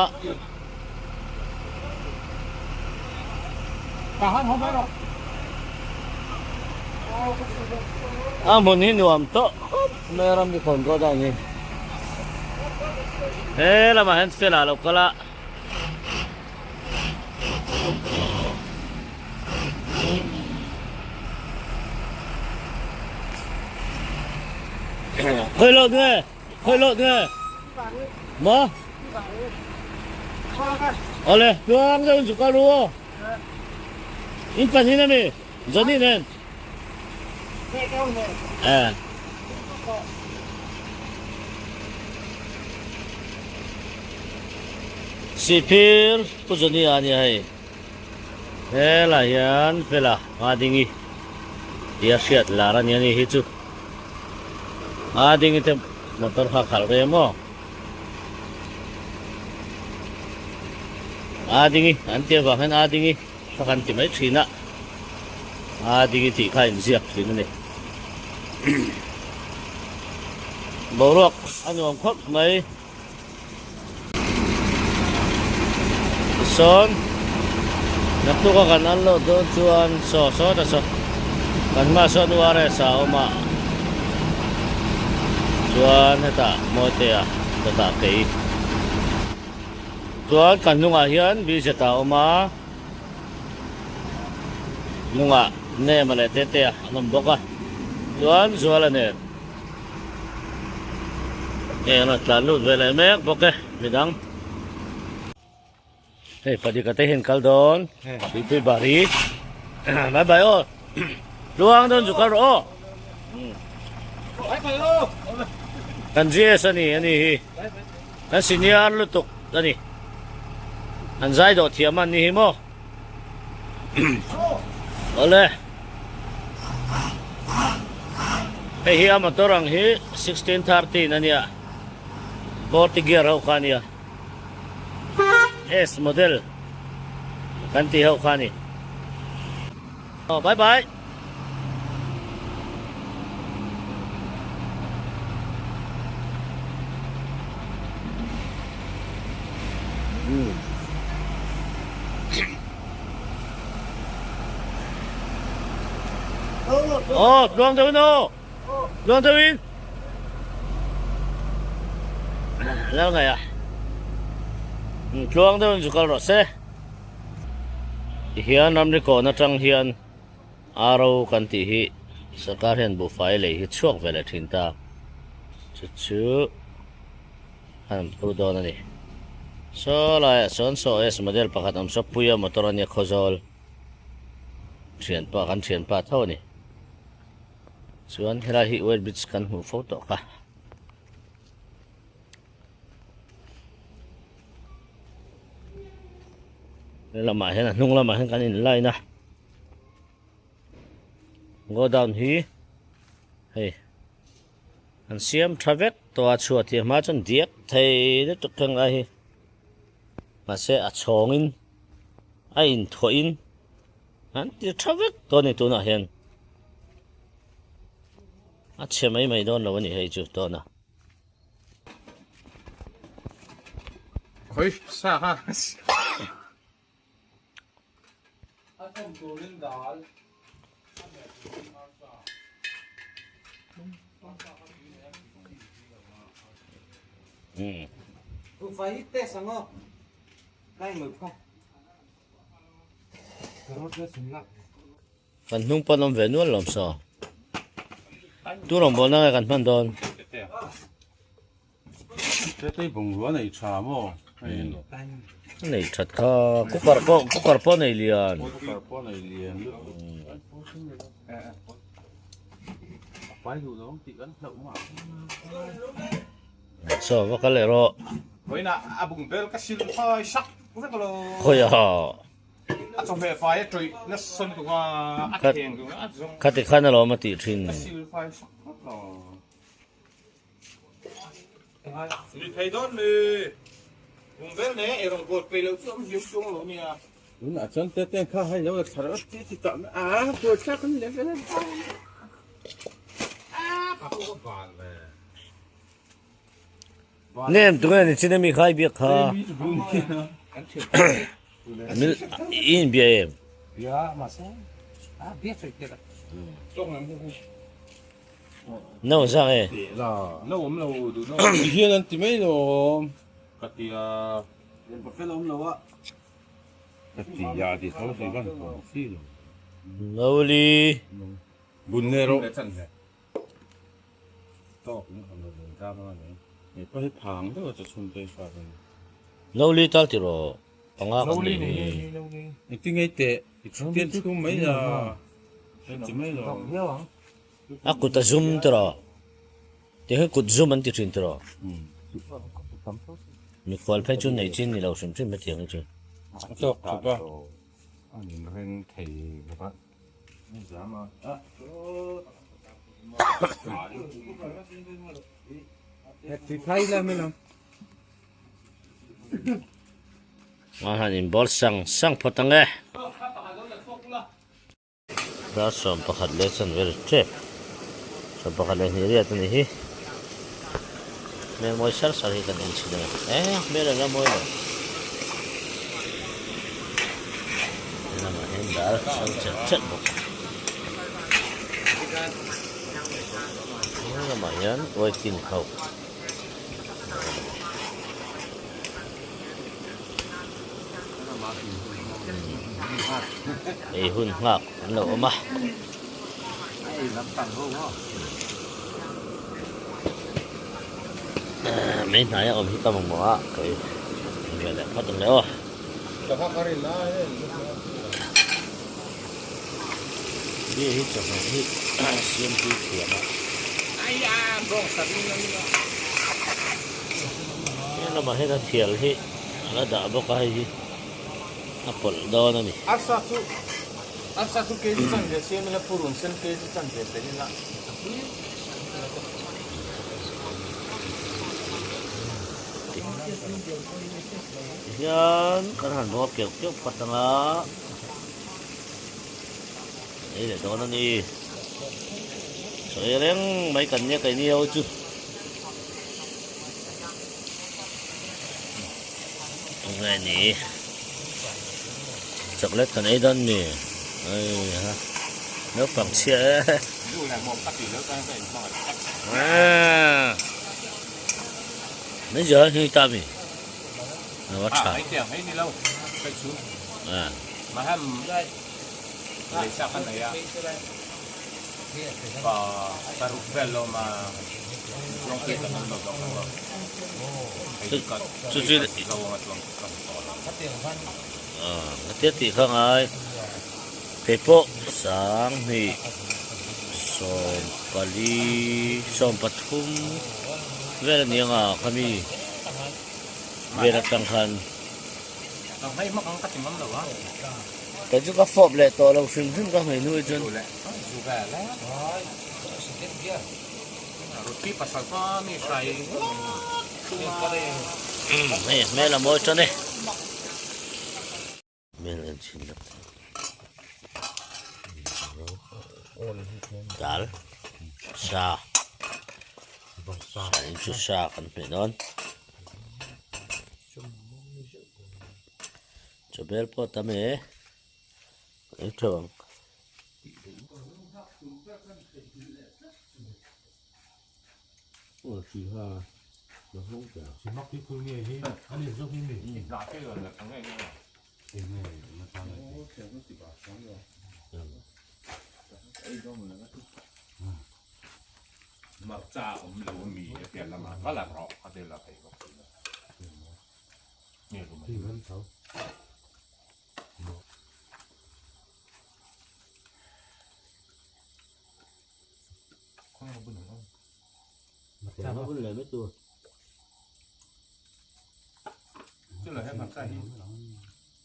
A hmun hi nuam tawh khawp mai a ramri kawn go down hi. He lamah hian fel ah lo kal a. Khoi lawt nge? Khoi lawt nge? Maw? Awle, tluang deuhin chu kal ru aw. In pahnih a mi? Johnny nen. Eh. Sihphir Pu Johnny a nia hei. Helai hian Fela Ngadingi tia hriat lar a nia ni hi chu. Ngadingi te motor kha khalh rem aw. A dingi an tih avang hian a dingi kha kan ti mai thin a, a dingi tih kha a inziak thin a ni. Boruak a nuam khawp mai. Tisawn naktuk a kan unload dawn chuan saw saw ta saw kan hmaah sawn URS a awm a chuan hetah Mawitea dawtah kei chuan kan hnungah hian BZ a awm a hnungah Nema leh Tetea an awm bawk a chuan Zuala nen. Hei an rawn tlan lut ve leh mek bawk e midang hei pahnih te hian kal dawn tuipui bari bye bye aw tluang dawn chu kal rawh aw kan GS a ni a ni hi kan senior lutuk a ni an zai dawh thiam a ni hi maw. Awle hei hi a motor ang hi 1613 ania 40 gear ho kha ania S model kan tih ho kha ani aw bye bye. Aw tluang deuhin aw tluang deuhin lal ngaih a tluang deuhin chu kal rawh se tihian ramri kawn atang hian Aro kan tih hi sarkar hian buhfai lei hi chhuak ve leh thin ta chu chu an phur dawn a ni. Saw laiah sawn saw S model pakhat awm saw Puia motor a nia Khawzawl thianpa kan thianpa tho a ni. Chuan helai hi weight bridge kan hmuh fo tawh kha. Helamah hian a hnung lamah hian kan in line a. Godown hi hei an siam tha vek tawh a chhuah tih hma chuan diak thei lutuk theng lai hi mahse a chhawngin a inthuahin an ti tha vek tawh a ni tunah hian a chhe mai mai dawn lo a ni hei chu tawna. Khawi sa kha. Kan hnung pawn awm ve nual lawm saw. Tu rawngbawlna nge kan hman dawn? Tete bungrua nei tha maw? Nei that kha cooker pawh cooker pawh nei lian. Cooker pawh nei lian lutuk. A fai duh lo ang tih kan hlauh mah. Saw va kal leh rawh. Vawiinah a bung bel ka sil phai sak vek lo. Khawi a. A chawhmeh fai a tawih nasa lutuk a, a theng duh a zawng. Khati khan alawm a tih thin. Ka sil phai sak vek lo. Ni thei dawn mi. Bung vel ne ei rawn goal peih loh chu awm hlim chuang lo nia. Tunah chuan tete kha hei lo la thar vat ti ti tah mai a buaithlak an level a Nem tunge ni chin ami khai biak kha. Mil in bia em. Bia ma se. A bia thei te. Tong em hu. No zak e. No awm lo duh no. Ti hian an ti mai lo. Ka ti a. Lian pa fel awm lo a. Ka ti a ti tho si van thawm si lo. No li. Bun ne rawh. Tawk ni han lo ta ma ni. He pa hi phang deuh a chhun te fa kan. No li tal ti rawh. Panga kan ni hi. Engtin ngei teh. I chhun chhum mai la. Ti mai lo. A kut a zum tiraw? Ti hi kut zum an ti thin tiraw? Mikhual phei chu nei chin ni lo hrim hrim hetiang hi chu. A tawk thup a. An inren thei bawk a. Ngai han inbawl sang sang phawt ang e. Dar 11 leh chanve ri tep. 11 leh hnih riat a nih hi. Hmel mawi sar sar hi kan en chhin ang e. Eh, hmel a la mawi lo. Helamah hian dar chhang chelh chelh bawk a. Helamah hian waiting ho. Ei hun nghak an lo awm a. Mai hnai a awm hi ka mamawh a ka in ve leh phawt ang le aw. Bia hi chawhmeh hi siam tui thiam a. He lamah hian a thial hi a la dah bawk a hei hi a pawlh dawn a ni. Arsa chu arsa chu kg chanve siam ila purun sen kg chanve tel ila a tui Tihian kan han bawr keuh keuh phawt ang a. Ei leh dawn a ni. Sawi reng mai kan nia keini ho chu. Enge ni? Chocolate kan ei dawn mi? Ei ha. Naupang chhia e. Mấy giờ thì ta mi? Nó bắt chả. À. Lei sa kan nei a, pa paruk vel lawm a chuang te kan awm lo bawk ang lo. Hei ka zo anga chuan ka hmu tawh lo. Ka tia tih kha ngai kei pawh 20 14 13 vel a ni ang a khami vel atang khan. Kei chu ka fawp leh tawh lo hrim hrim ka hmei hnu hi chuan. Hei hmel a mawi tan e. Hmel en chhin leh dal sa sa in chu sa kan hmeh dawn. Chawbel pawh a tam e, ei theuh ang. Hmarcha awm lo a mi a pian lamah va la rawh a tel a phei bawk si lo. Nge rum a Khawnge bun ang aw. Hmarcha bun leh mai tur. Chu lo he hmarcha hi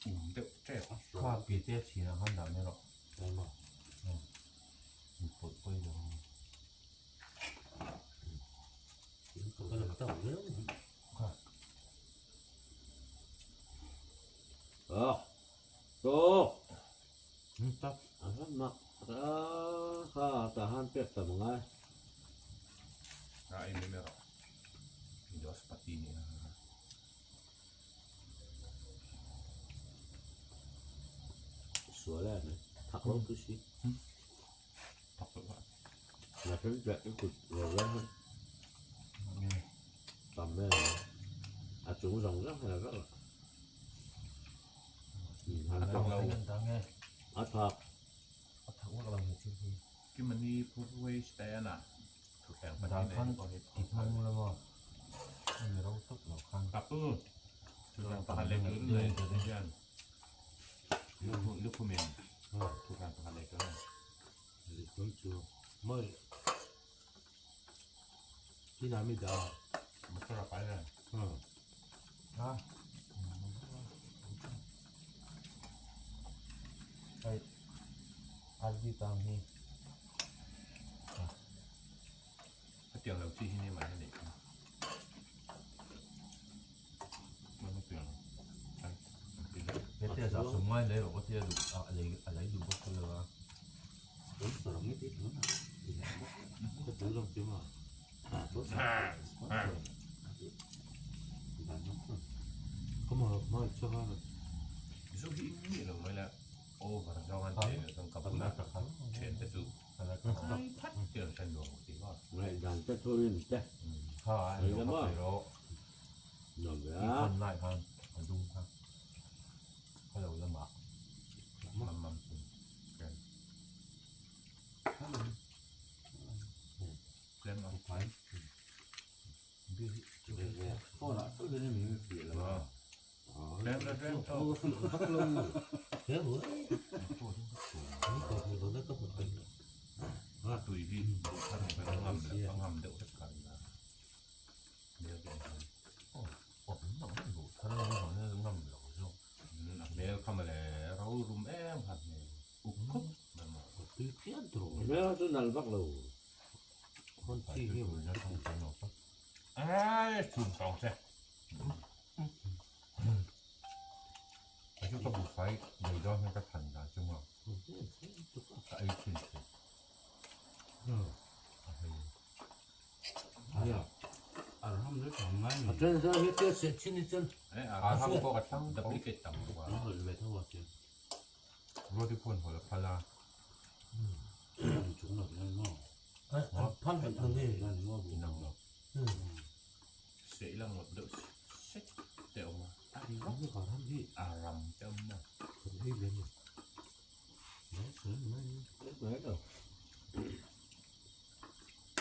um deuh tep a. Kha pi te chhin ang khan dah mai rawh. Pawih pawih lo. A ei mai mai rawh. Dos pati ni a. Sual em thak lo tu si. Thak lo a. Là phải dạy cái cục rồi ra hơn. Tầm đây à chúng dòng rất là rất là. A thak lo. A thak. Kimani purway stand a. Thutthleng pahnih nei pawh hi Kapu thutthleng pakhat leh kal nei hian lukhumin thutthleng pakhat leh kal nei. Motor a pai reng. Hetiang lo chi hi ni mai a nih kha. Chuan hetiang an. Ngai lei rawh ka tia duh a lei a lei duh bawk lo a. Sponsor ang i tih tun a. Ka tel lo ti maw? Sponsor. Come on, my child. Mizo hi in miah lo mai la over zawng an ti a chuan ka bula thian te chu ngai phat te an hre nuam ti maw? Ngaihdan te thurin te. Kha a en lo ka sawi rawh. Nuam ve I a. phone lai khan a dum kha ka lo lamah mam mam chung ken. Tlem ang. Phone ah chauh hian min fiah lo a. Tlem la tlem tawk. Tui hi duh thar ang ber a ngam leh a ngam deuh hlek kha a ni a. A hmel kha mawle ro rum em kha hmel uk khup mai maw. Hmel chu nal vak lo. Ai chhum tawng che. Chu ka buhfai nei dawn hian ka than dan chu maw ka ei thin thin. A then chuan hi tia seh chin hi chuan A ham pawh ka thlang duplicate tam bawk a. Roti phone haw la phal a. Inang lo. Seh ila ngawt deuh sek te awm a. A ram te awm a.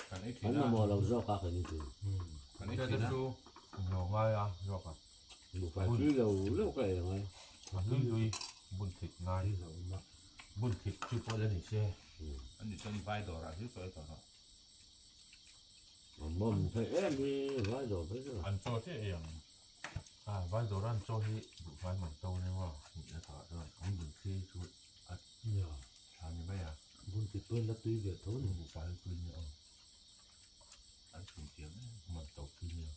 Kan ei An thin a. mamawh lo zawk a kan ni chu. Kan ei thin a. Chu lo ngai a zawk a. Buhfai tui lo lo ka ei angai. A hlui hlui bun thit ngai. Bun thit chu pawh la ni se. Ani chuan vai dawrah hi sawi tawh rawh. A mawm theih em hi vai dawr phei chu. An chaw chiah ei ang. A vai dawra an chaw hi buhfai man to nia maw nihna takah chuan an bun thli chu a tha ni mai a. Bun thit pawhin la tui ve tho ni. Buhfai hi tui nia aw. An chhun thiam em. Man to tui nia.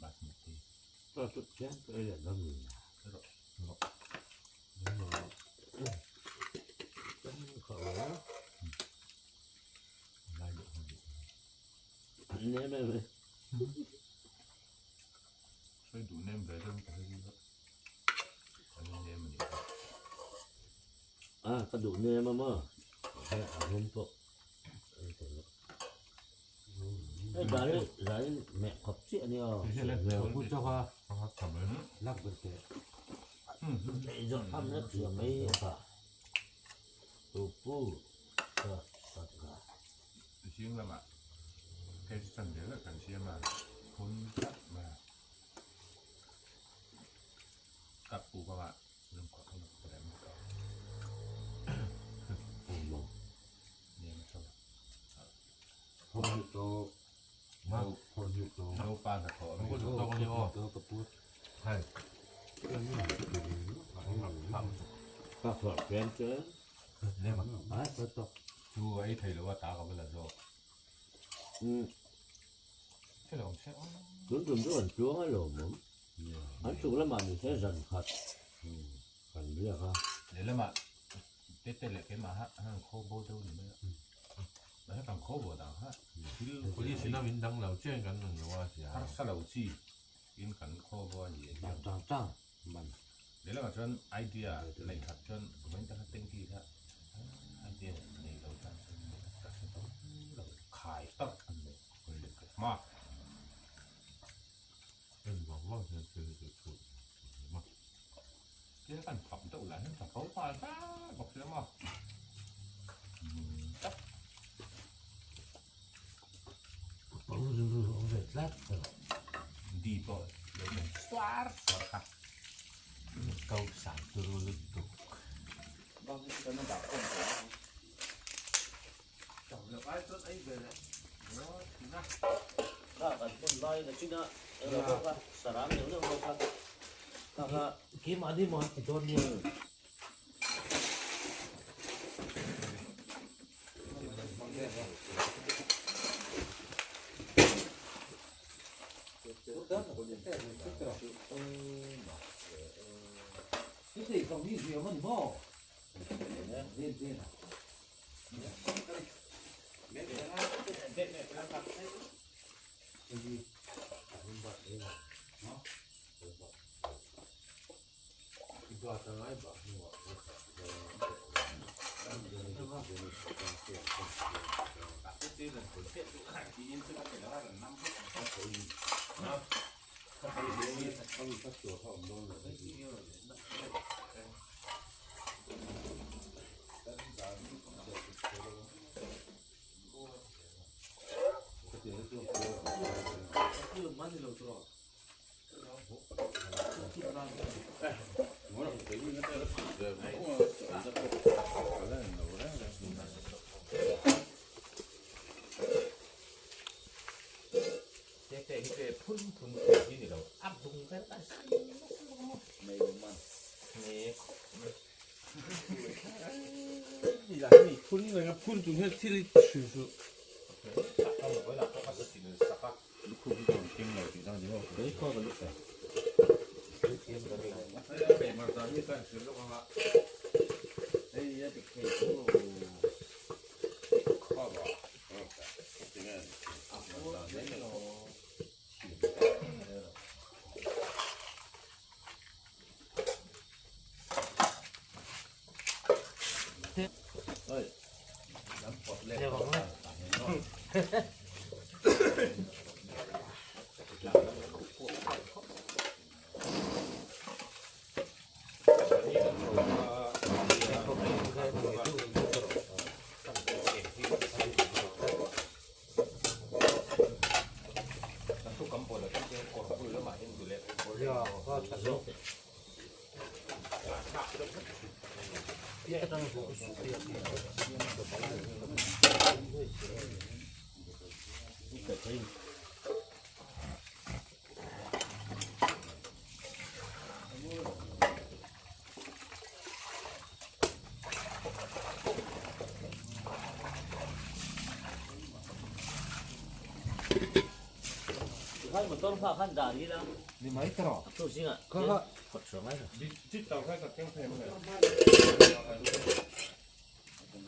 Basmati. Ka tut khian ka ei leh dam ni. Rawh. Lai deuh hman duh. Nem em em. Sawi duh nem ve deuh ka hre a. An nem a nih kha. A ka duh nem a maw. He a hum pawh. Hei zai zai meh khawp chiah a nia. Ei zawh tham lek sia mai a kha. Tupu ka ka ka. Zing lamah phei chu chan ve vek kan siam a, phun tlat mai a. Kap pu kawngah lungkhawh kha ka rem tawh. Naupa hnathawh a mi. Ka phawrh fiam chu. Chu ei thei lo a ta ka bula zawk. Tun tum chu kan tluang a lawmawm. An chuk lamah ni se zan khat kan biak a. Lehlamah tete leh keimah ha han khaw bo deuh ni mai a. Mahse kan khaw bo dang ha thil Police in a min dang lo chian kan rawn lo a tia. Harsa lo chi in kan khaw bo a ni e hian. Tang tang man. Lehlamah chuan idea neih that chuan vawiin taka tanky kha idea nei lo tan chuan ka hre tawh lo khai tak an nei. Ma. En vang vang hian thil hi chu chhut a ni maw. Thil kan khap deuh lah hian chapo nghal zat bawk sia maw. Tak. Di pawh lo nei suar suar kha. Kau sang turu lutuk. Kha kan hmun lai na chin a eng lo bawk a sarang deuh deuh bawk a kha kha Keimahni maw an ti dawn nia.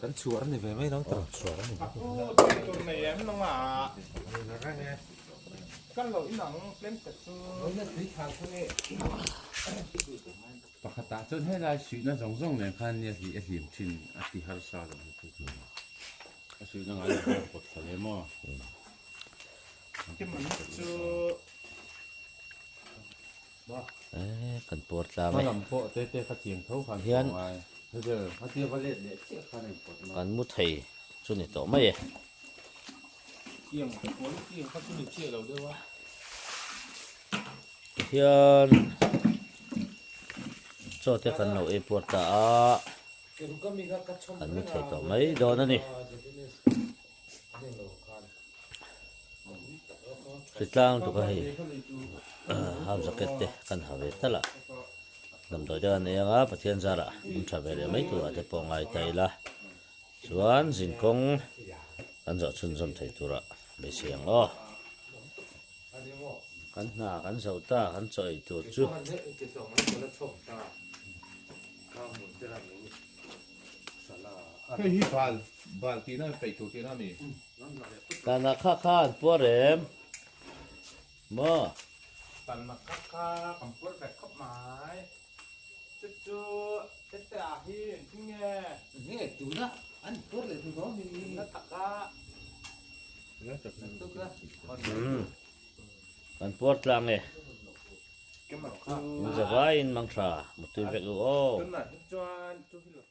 Kan chhuar ni ve mai lo tawh. Chhuar a ni. Tur nei em nang a. Kan lo inang tlem te chu. Pakhatah chuan helai suihna zawng zawng nen khan nia hi a hlim thin a ti harsa lo hi chu chu a suihna ngai lo khan pawt thla hle maw. Kan puar tlang e. Hian kan mu thei chu ni tawh mai e. Tihian chaw te kan lo ei puar ta a, kan mu thei tawh mai dawn a ni. Hritlang tuk a hei half jacket te kan ha ve tal a damdawi te kan ei anga Pathian zarah an tha ve leh mai turah te pawh ngai ta ila chuan zinkawng kan zawh chhunzawm thei turah beisei ang aw kan hna kan zo ta kan chaw ei tur chu. Hei hi bal bal tihna peih tur tihna a ni. Tana kha kha an puar em? Maw? Tana kha kha kan puar vek khawp mai. Chu chu tete ah hi engtin nge? Nge tuna an puar leh hnu dawn hi. Na taka. Kan puar tlang e. In zavaiin mang tha mutui vek u aw. Tunah hi chuan chu hi lo